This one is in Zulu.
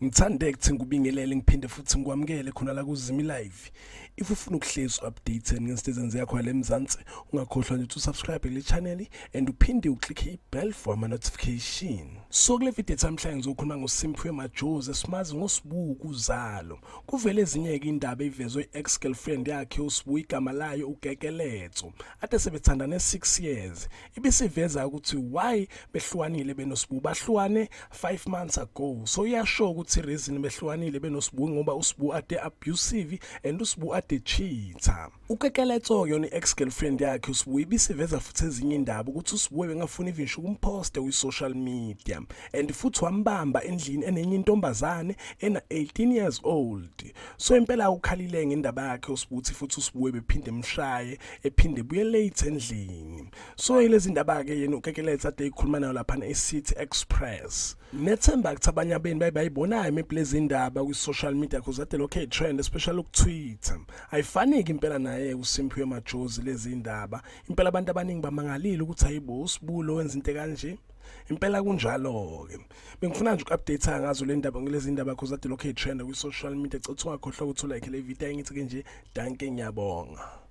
Ngithande ukuthi ngikubingelele ngiphinde futhi ngikwamukele khona la kuZimi Live. If ufuna ukuhlezi updated ngezinto ezenzeka khona la eMzansi, ungakhohlwa nje ukuthi usubscribe kule channel and uphinde uclicke i-bell for ama notification. So kule video yethu namhlanje ngizokhuluma ngoSimphiwe Majozi esimazi ngoSibuku Uzalo. Kuvele ezinye-ke indaba evezwe i-ex girlfriend yakhe uSibu igama layo uKekeletso. Ade sebethandane 6 years. Ibisiveza ukuthi why behlukanile benoSibu, bahlukane 5 months ago. So iyasho ukuthi reason behlukanile benoSibu ngoba uSibu ade abusive and uSibu ade cheater. UKekeletso yona i-ex girlfriend yakhe uSibu ibisiveza futhi ezinye indaba ukuthi uSibu bengafuni even ukumposta kwi-social media and futhi wambamba endlini enenye intombazane ena 18 years old. So impela ukhalile ngendaba yakhe uSibu uthi futhi uSibu bephinde emshaye ephinde buye late endlini. So ilezi ndaba ke yena uKekeletso ade ikhuluma nayo lapha e-City Express. Nethemba ukuthi abanye abeni baye bayibonayo maybe lezi ndaba kwi-social media because ade lokho trend especially ku-Twitter. Ayifaniki impela naye uSimphiwe Majozi lezi ndaba. Impela abantu abaningi bamangalile ukuthi hayibo uSibu lo wenza into kanje. Impela kunjalo ke. Bengifuna nje uku-update ngazo le ndaba ngilezi ndaba because ade lokho trend kwi-social media. Cela ungakhohlwa ukuthi ulike le video, ngithi ke nje dankie, ngiyabonga.